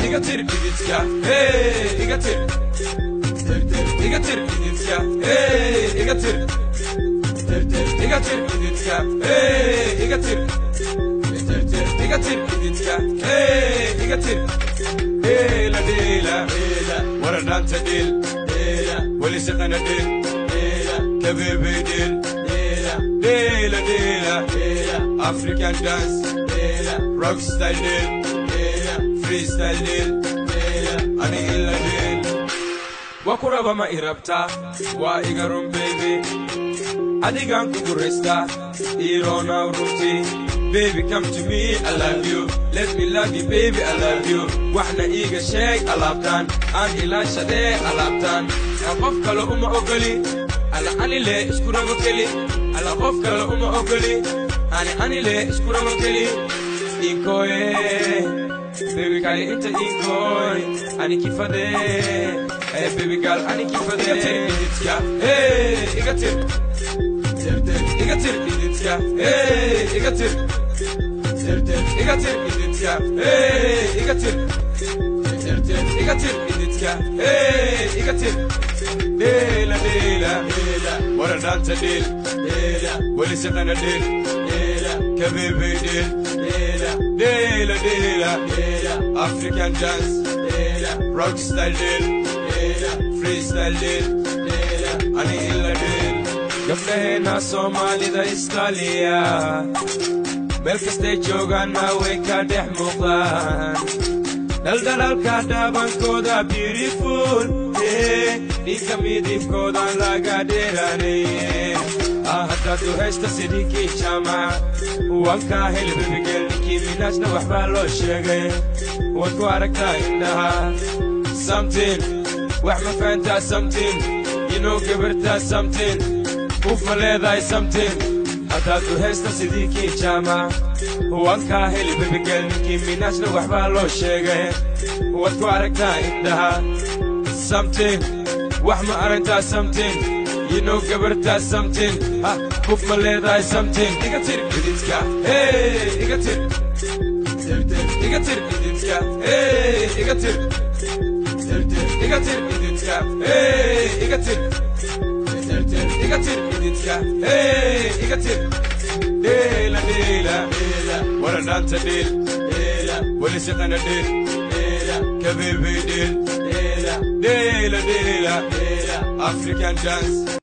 Iga tir dhididka, hey, iga tir. Iga tir dhididka, hey, iga tir. Iga tir dhididka, hey, iga tir. Iga tir dhididka, hey, iga tir. Dheela dheela, waradhaanta dheel, weli shaqana dheel, kabeebey dheel, dheela dheela, African dance, rock style dheel, freestyle dheel, ani ila dheel. Waa ku raba ma i rabtaa, waa iga run baby, adigaan kugu raystaa, iiroonaw runtii. Baby, come to me, I love you. Let me love you, baby, I love you. Waxna iiga sheeg alaabtaan, aan ilaashadee alaabtaan. Aan qof kale uma ogoli, alla anile isku rabo keli. Alla qof kale uma ogoli, ani anile isku rabo keli. Inkooye, baby kali inta inkooy, ani kifade. Hey, baby girl, ani kifade. Iga tir dhididka, hey, iga tir. Iga tir dhididka, hey, iga tir. Iga tir dhididka, hey, iga tir. Iga tir dhididka, hey, iga tir. Dheela dheela, waradhaanta dheel, weli shaqana dheel, kabeebey dheel, dheela dheela, African dance, rock style dheel, freestyle dheel, ani ila dheel. Gabdhaheena Soomaalida Istaaliya, meel kastay joogaanna way ka dhex muuqdaan. Dhaldhalaalka dhaabankooda beautiful, dhiigga midibkoodan laga dheeraanaye. Haddaad u haysta sidii jaamac, waan kaa heli baby girl, Ninkii Minaajna waxbaa loo sheegay. Waad ku aragtaa indhaha something, wax ma fahantaa something, you know gabartaa something, uf ma leedahay something. Haddaad u haysta sidii kii jaamac, waan kaa heli baby girl, Ninkii Minaajna waxbaa loo sheegay. Waad ku aragtaa indhaha something, wax ma aragtaa something, you know gabartaa something, ha kuf ma leedahay something. Iga tir dhididka, hey, iga tir. Iga tir dhididka, hey, iga tir. Iga tir dhididka, hey, iga tir. Iga tir dhididka, hey, iga tir. Dheela dheela, waradhaanta dheel, weli shaqana dheel, kabeebey dheel, dheela dheela, African dance.